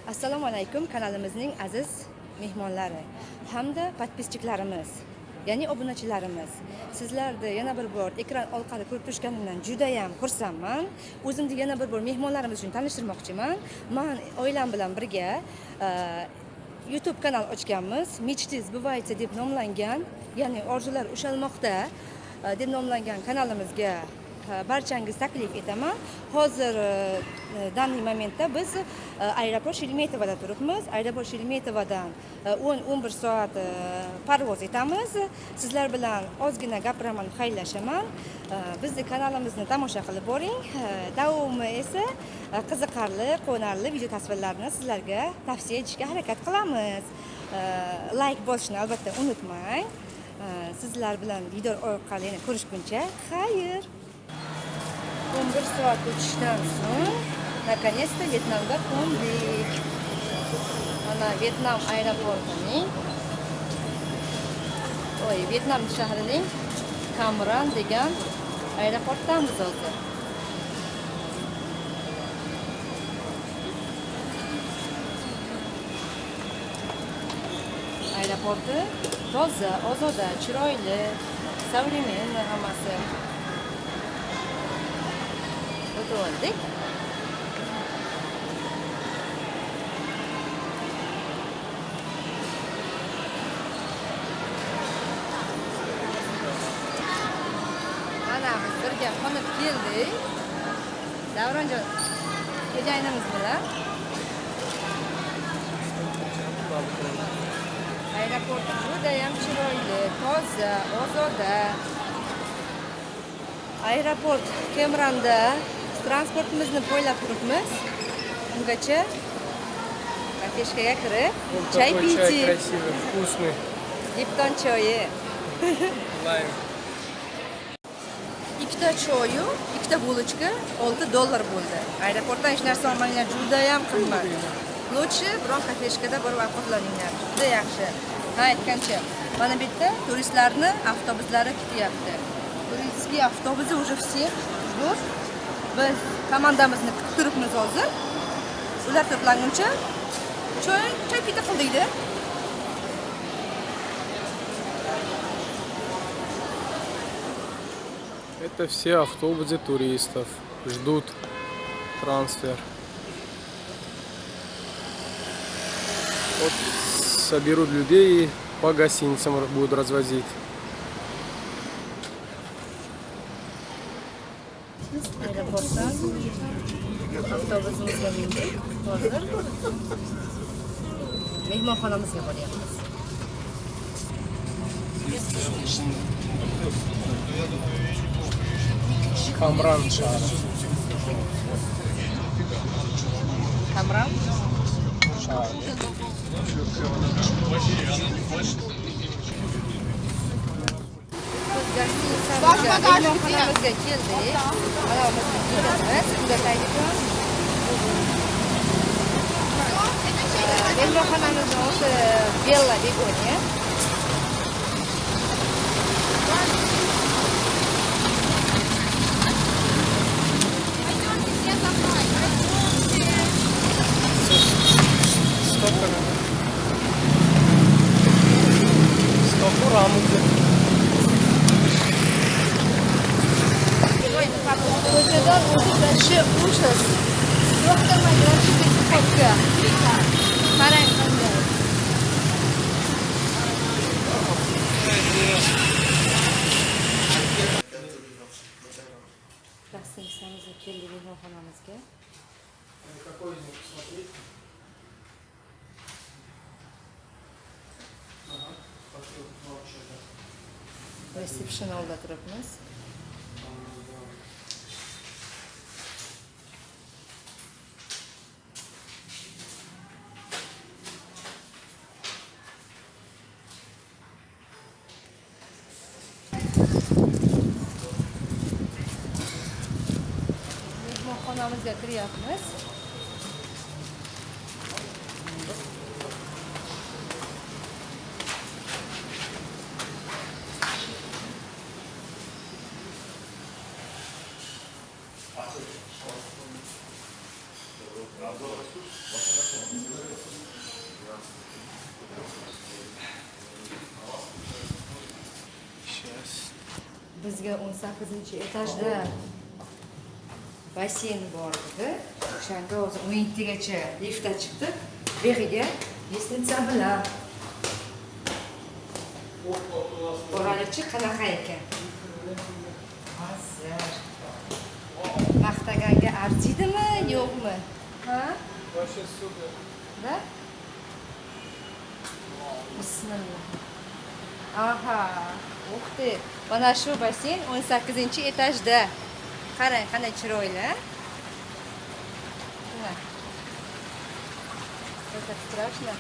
Assalomu alaykum kanalimizning aziz mehmonlari hamda подписчик larimiz, ya'ni obunachilarimiz. Sizlarni yana bir bor ekran orqali ko'rib turishganimdan juda ham xursandman. O'zimni yana bir bor mehmonlarimiz uchun tanishtirmoqchiman. Man oilam bilan birga YouTube kanal ochganmiz. Мечты сбываются deb nomlangan, ya'ni orzular ushalmoqda deb nomlangan kanalimizga barchangiz taklif etaman. Hozir данный момент da biz aeroport Sheremetyevoda turibmiz. Aeroport Sheremetyevodan 10-11 soat parvoz etamiz. Sizlar bilan ozgina gapiraman, xayrlashaman. Bizni kanalimizni tomosha qilib boring. Davomi esa qiziqarli, quvonarli video tasvirlarni sizlarga tavsiya etishga harakat qilamiz. Layk bosishni albatta unutmang. Sizlar bilan diydor orqali yana ko'rishguncha xayr. 11 soat uchishdan so'ng наконец-то Vyetnamga qo'ndik. Mana Vyetnam aeroportining, oy, Vyetnam shahrining Kamran degan aeroportdamiz hozir. Aeroporti toza, ozoda, chiroyli, современный hammasi. O'tib oldik. Mana biz birga qo'nib keldik. Davronjon xo'jayinimiz bilan. Aeroport judayam chiroyli, toza, ozoda. Aeroport Kemranda transportimizni poylab turibmiz. Ungacha кафешка ga kirib, Вот чай такой чай пить. Красивый, вкусный. Lipton choyi. Лайм. Ikkita choyu, ikkita булочка 6 dollar bo'ldi. Aeroportdan hech narsa olmanglar, judayam qimmat. Лучше biron кафешка da borib ovqatlaninglar. Juda yaxshi. Ha, aytgancha, mana bu yerda turistlarni avtobuslari kutyapti. Туристские автобусы уже все ждут. Biz komandamizni kutib turibmiz hozir. Ular to'planguncha choy, choy pita qildikda. Это все автобусы туристов. Ждут трансфер. Вот соберут людей и по гостиницам будут развозить. Aeroportdan avtobusimizga mindik. Hozir mehmonxonamizga boryapmiz. Kamran shahri. Kamran. Shahri. Biz гостиница mizga, mehmonxonamizga keldik. Mana bizni gidimiz Ugataylikon. Mehmonxonamizni oti Bella Begonia. Пойдемте все за мной. Пойдемте. Стоп. Стоп, Рамузе. Ko'chadan o'tib вообще ужас. Yoqtirmaydi вообще пешеходка. Qarang qanday. Гостиница mizga keldik, mehmonxonamizga. Какой из них посмотреть? Ага, пошел, вообще, да. Reception oldida turibmiz. Mehmonxonamizga kiryapmiz. Bizga 18-etajda basseyn bor dedi. O'shanda hozir 17gacha liftda chiqdik. Buyog'iga лестница bilan. Boraylikchi, qanaqa ekan? Hozir. Maqtaganga arziydimi, yo'qmi? Ha? Вообще супер. Да? Bismillah. Aha, ух ты. Mana shu basseyn 18-etajda. Qarang, qanday chiroyli. Mana. Это страшно.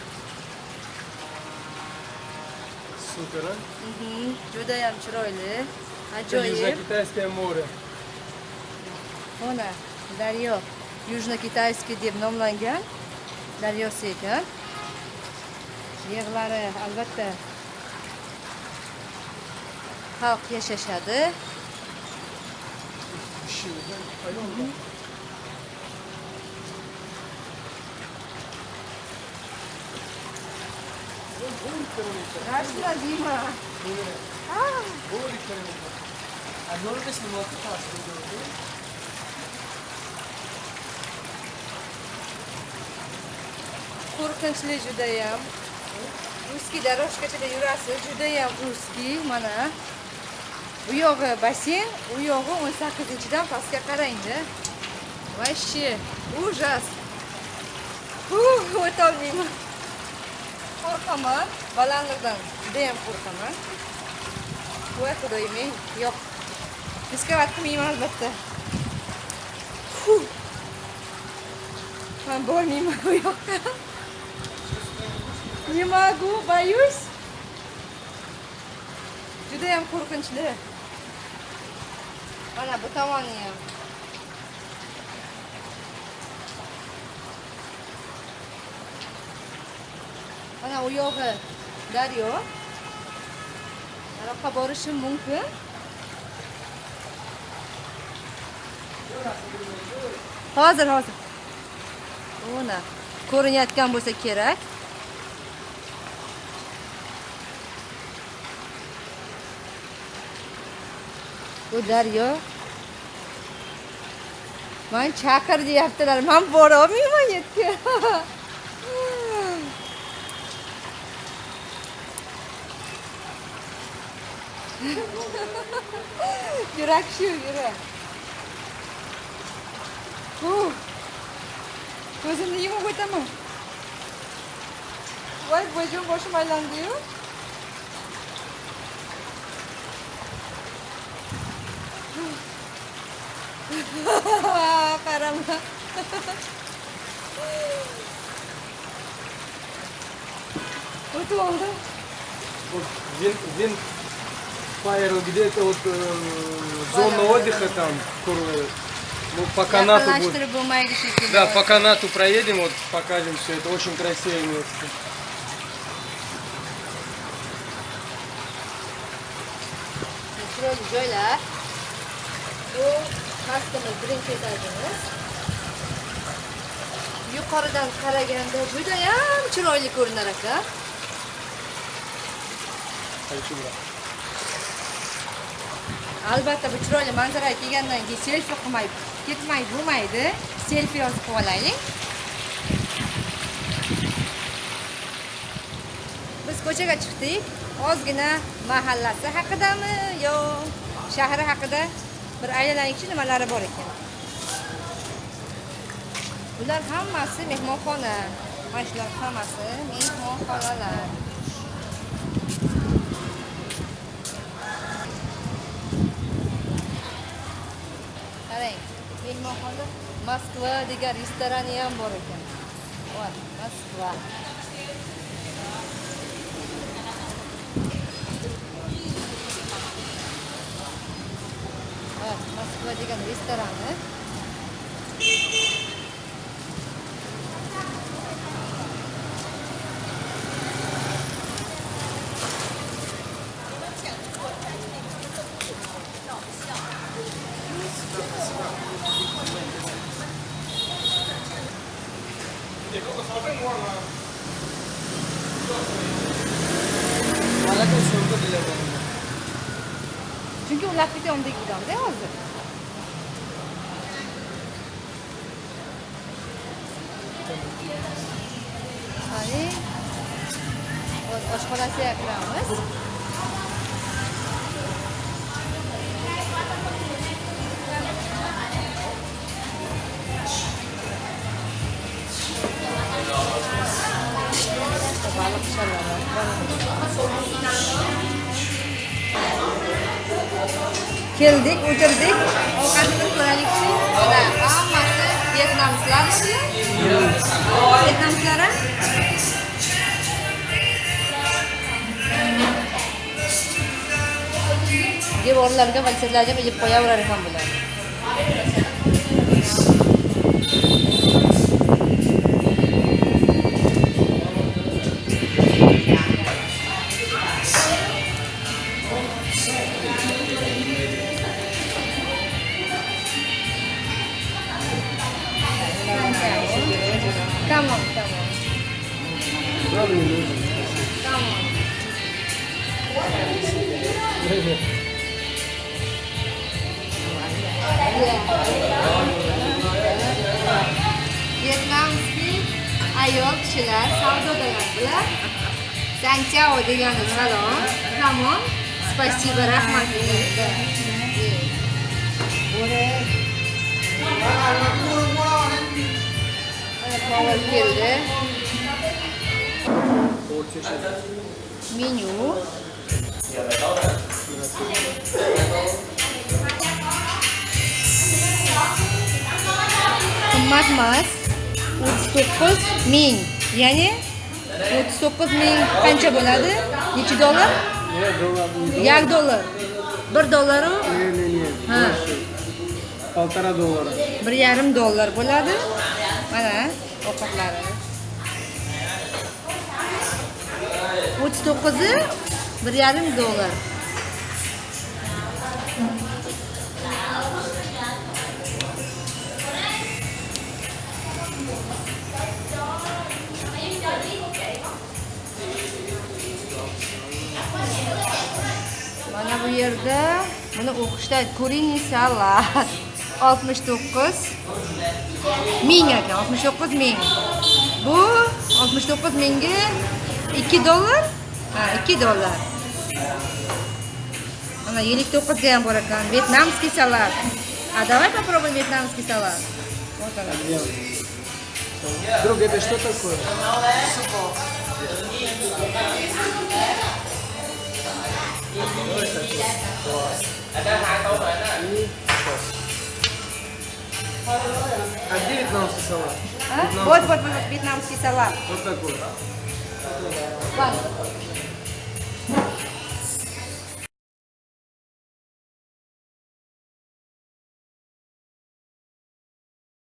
Супер, а? Mhm, judayam chiroyli. Ajoyib. Южно-Китайское море. Mana daryo, Южно-Китайский deb nomlangan daryosi ekan. Yerlari albatta xalq yashashadi. Ищи, да? Пойдем, да? Страшно, Дима. Горы, короче. А yo'lda снимать pastda. Qo'rqinchli judayam. Узкий дорожка chada yurasiz, judayam узкий mana. Bu yog'i basseyn, u yog'i 18-dan pastga qarangda. Вообще ужас. O'tolmayman. Qo'rqaman, balandlikdan judayam qo'rqaman. Voy xudoyim, ey, yo'q. Рисковать qilmayman albatta. Huh. Man bormayman u yoqqa. Не могу, боюсь. Judayam qo'rqinchli. Mana bu tomoni ham. Mana u yog'i daryo. Aroqqa borishim mumkin. Hozir, hozir. Uni ko'rinayotgan bo'lsa kerak. Bu daryo. Man chaqir deyaptilar. Man bora olmayman yerga. Yurak shu, yurak. Huh. Ko'zimni yumib o'taman. Voy, bujon, boshim aylandi-yu. Qarama. O'tib oldim. Вот Вин где-то вот зона отдыха там, куры, ну, по канату будет. Yaqinlashtirib bo'lmaydi shekilli. Да, по канату проедем, вот покажем все. Это очень красивое место. Chiroyli joylar. Bu pastimiz, birinchi etajimiz. Yuqoridan qaraganda judayam chiroyli ko'rinar ekan. Хочу. Albatta, bu chiroyli manzaraga kelgandan keyin selfi qilmay ketmay bo'lmaydi. Selfi yozib qo'yib olaylik. Biz ko'chaga chiqdik. Ozgina mahallasi haqidami yo shahri haqida bir aylanaylikchi, nimalari bor ekan. Bular hammasi mehmonxona. Mana shular hammasi mehmonxonalar. Qarang, mehmonxona Moskva degan restorani ham bor ekan. Voy, Moskva. Voy, Moskva degan restorani. Chunki ularniki yonidagi uyda hozir. Qani, hozir oshxonasiga kiramiz. Baliq pishiriladi. Keldik, o'tirdik. Ovqatimizni ko'raylikchi. Mana hammasi vyetnamsizlar. Vyetnamsizlar? Devorlarga valsizlarga ilib qo'yaverar ekan bular. Tamam, tamam. Нам не нужно, спасибо. Tamam. Vyetnamskiy ayol kishilar savdodalar bular. Xin chào degani salom. Tamom. Спасибо, rahmat. Mana повар keldi. Menyu. Qimmat emas. 39 ming. Ya'ni 39 ming qancha bo'ladi? Necha dollar? Нет, доллар, не доллар. 1 dollar. 1 dollaru Не, не, не, Ha. больше. 1,5 доллара. 1,5 dollar bo'ladi. Mana ovqatlari. 39-i 1,5 dollar. Mana bu yerda buni o'qishda куриный salat 69 ming ekan, 69 ming. Bu 69 mingga 2 dollar? Ha, 2 dollar. Mana 59 ga ham bor ekan. Вьетнамский салат. А давай попробуем вьетнамский салат. Вот она. Друг, это что такое? Давай такой. Класс. И сейчас. А где вьетнамский салат? А? Вот, вот, вот, вьетнамский салат. Вот такой. Ладно.